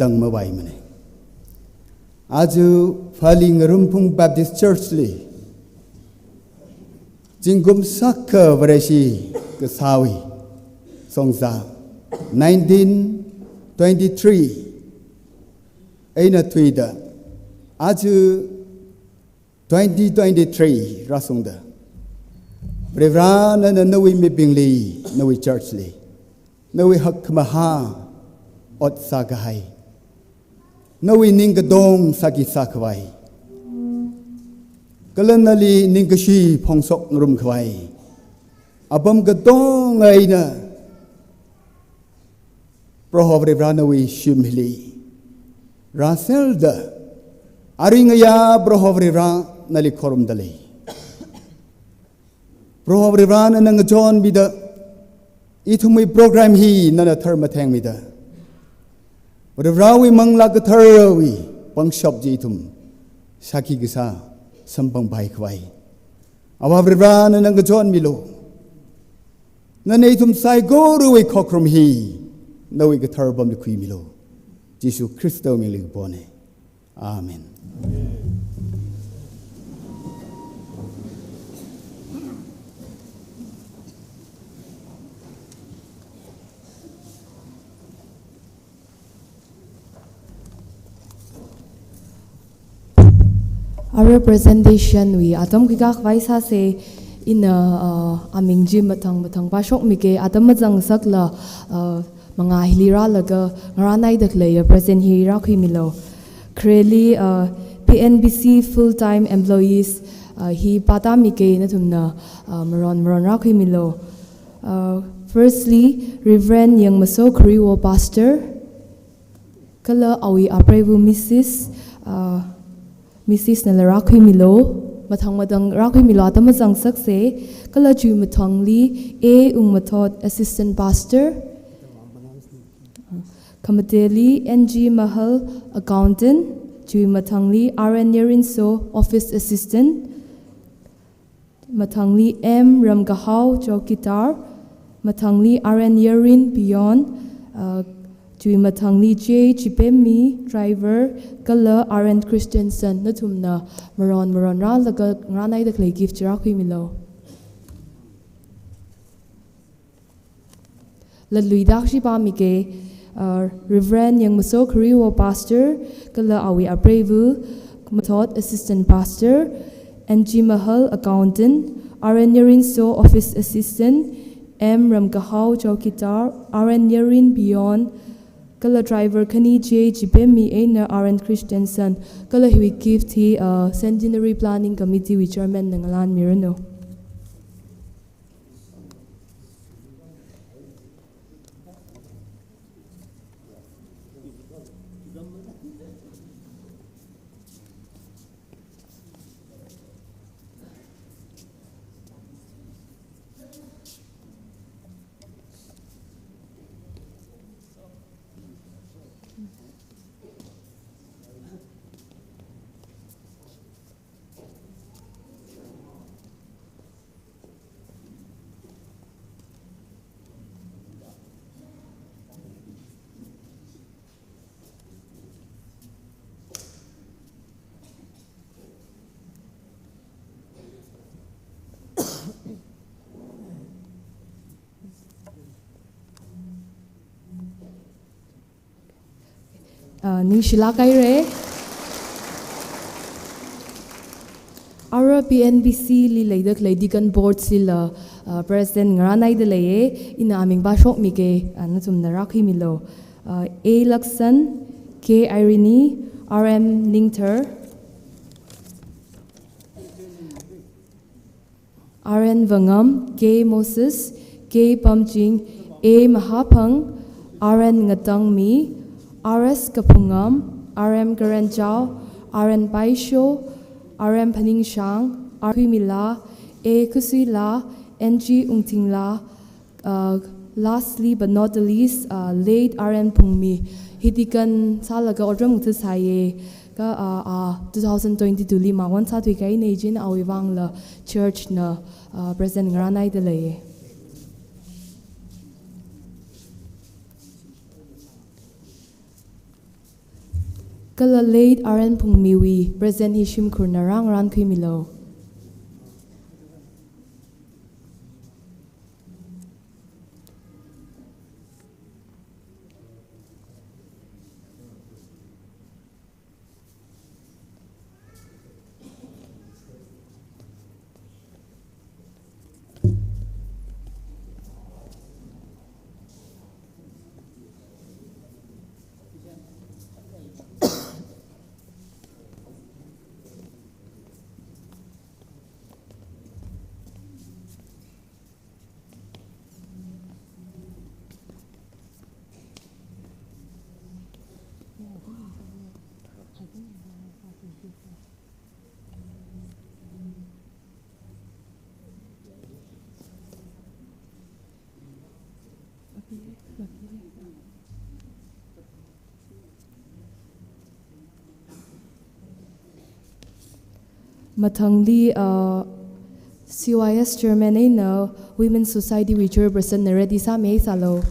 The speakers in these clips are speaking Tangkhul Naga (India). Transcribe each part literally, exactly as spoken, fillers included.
tangmavaimana. Aja Phalee Ngarumphung Baptist Church li zingkum shākha Vareshi kasāwui shongza nineteen twenty-three eina thuida aja twenty twenty-three rāshungda, Varivara nana nawui mibingli, nawui church li, nawui hakkhamahā ot sākahai, nawui ningkatong sāki sākhavai, kala nali ningkashi phongshok ngarumkhavai apam katonga eina Proho Varivara nawui shimli rāserda, aringaya Proho Varivara nali khorumda lei. Proho Varivara nana ngachonmida, ithumwui program hi nana tharmathengmida, Varivarawui Manglā Katharawui pangshap chi ithum shākhi kasā samphangpaikhavai Avā Varivara nana ngachonmilu. Nana ithum saikorawui khokharum hi nawui kathara pamli khuimilu. Jishu Khristawui mingli kapona. Amen. Ara presentation wui atam khuikakhavai sāsa. Ina, uh, aming chi mathang mathang pāshokmika, atam mazangsakla, uh, mangā hili rālaga ngarānaida khaleiya present hi rākhuimilu. Khareli, uh, P N B C full-time employees, uh, hi pātāmika, nathumna, uh, maron maron rākhuimilu. Uh, firstly, Reverend Yangmaso Khariwo, Pastor, kala awui apreiva Missus, uh, Missus nala rākhuimilu, mathang mathang rākhuimilu, atam mazangsaksa. Kala chiwui mathangli A Ungmathot, Assistant Pastor, khamateli N G Mahal, Accountant, chiwui mathangli R N Yarinso, Office Assistant, mathangli M Ramkahao, Chowkidar, mathangli R N Yarin, Peon, uh, chiwui mathangli J Chipemmi, Driver, kala R N Christensen, nathumna maron maron rālaga ngarānaida khalei gift chi rākhuimilu. Latluida akhashipā mika, uh, Reverend Yangmaso Khariwo, Pastor, kala awui apreiva Mathot, Assistant Pastor, N G Mahal, Accountant, R N Yarinso, Office Assistant, M Ramkahao, Chowkidar, R N Yarin, Peon, kala Driver khani J Chipemmi eina R N Christensen, kala hiwui gift hi, uh, Centenary Planning Committee wui Chairman na ngalānmiranu. Ah, ningshilāk haira. Ara P N B C li leida khalei Deacon Board chila, ah, President ngarānaida leiya, ina aming pāshokmika, ah, nathumna rākhuimilu. Ah, A Laksan, K Irene, R M Ningthar, R N Vangam, K Moses, K Pamching, A Mahaphang, R N Ngatangmi, R S Kaphungam, R M Karanchao, R N Paisho, R M Phaningshang, R Khuimila, A Khusuila, N G Ungtingla, uh, lastly but not the least, uh, late R N Phungmi. Hi deacon sālaga otram ngathasāya. Kha, ah, ah, two thousand twenty-two li mawon sāthuikahai eina jin awui vangla church na, ah, President ngarānaida leiya. Kala late R N Phungmiwui present hi shimkhurna rāngarānkhuimilu. Mathangli, uh, C Y S Chairman eina Women Society wui Chairperson na ready sāmi sālu.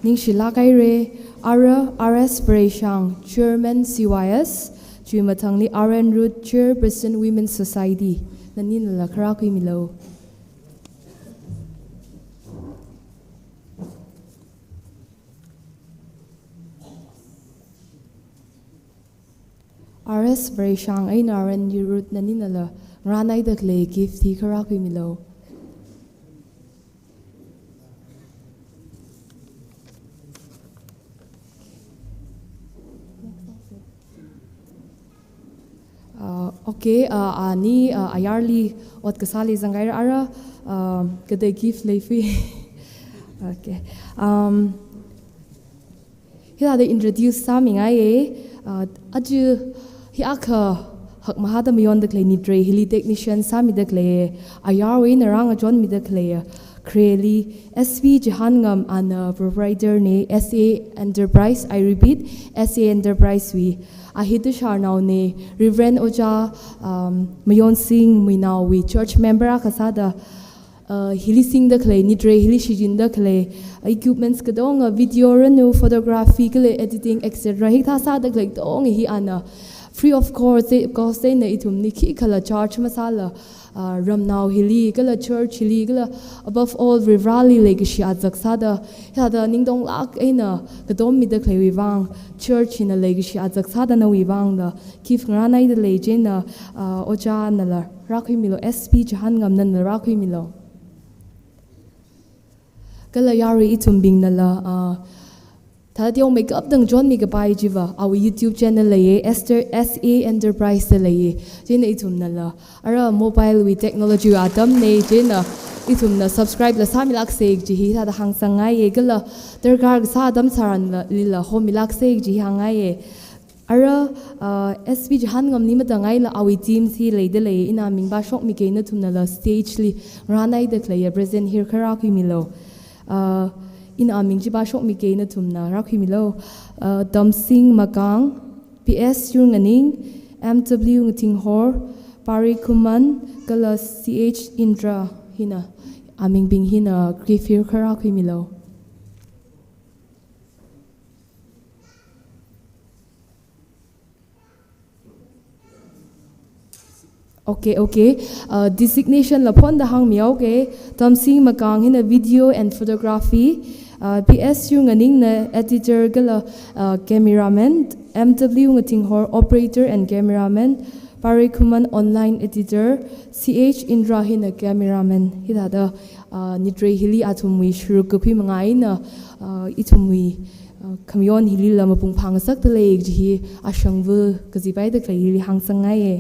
Ningshilāk haira, ara R S Vareishang, Chairman C Y S, chiwui mathangli R N Ruth, Chairperson Women Society, naninala kharā khuimilu. R S Vareishang eina R N Ruth naninala ngarānhaida khalei gift hi kharā khuimilu. Uh, okay, uh, ani, uh, ayarli ot kasāli zanghaira ara, uh, kada gift leifui. Okay. Um, Hithāda introduce sāmingaiya, uh, aja hi akha hakmahāda mayonda khalei nitrei hili technician sāmida khalei, ayarwui eina rāngachonmida khalei, khareli S V Chihānngam ana proprietor na S A Enterprise, I repeat, S A Enterprise wui. A hi Tusharnaona, Reverend Ojā, um, Mayonsing Muinaowui church member akha sāda, uh, hili singda khalei, nitrei hili shichinda khalei, equipments katonga, video ranu, photography kala editing, et cetera. Hikathā sāda khalei katonga hi ana free of cost, cost eina ithumli khikhala charge masāla, uh, ramnao hili, kala church hili, kala above all, Varivarāli leikashi azak sāda, hithāda ningtonglāk eina katom mida khaleiwui vang, church hina leikashi azak sāda nawui vangda gift ngarānhaida lei chieina, uh, Ojānala rākhuimilu, S V Chihānngam nanala rākhuimilu. Kala yarui ithumbingnala, ah, thāda teomeikapta ngachonmi kapai chiva, awui YouTube channel leiya, Esther S A Enterprise da leiya. Chieina ithumnala, ara mobile wui technology wui atamna, chieina ithumna subscribe la sāmilāksa kaji hi thāda hāngsangngai, kala darkar kasā atam tharanlila homilāksa kaji hi hāngngai. Ara, ah, S V Chihānngamli madangaila awui team hi leida lei, ina aming vāshokmikei nathumnala stage li ngarānhaida khaleiya present hi kharā khuimilu. Ah, ina aming chi vāshokmikei nathumna rākhuimilu. Ah, Damsing Makang, P S Yurnganing, M W Ngatinghor, Pari Khuman, kala C H Indra hina amingbing hina gift hi kharā khuimilu. Okay, okay. Uh, designation la phonda hāngmihaokei. Damsing Makang hina video and photography. Uh, P S Yurnganingna editor kala, uh, cameraman. M W Ngatinghor operator and cameraman. Pare Khuman online editor, C H Indra hina cameraman, hithāda, ah, nitrei hili athumwui sharuk kakhui manga eina, ah, ithumwui, ah, khamayon hilila mapung phāngasakdalei kaji hi ashangva kazipaida khalei hili hāngsangngaiye.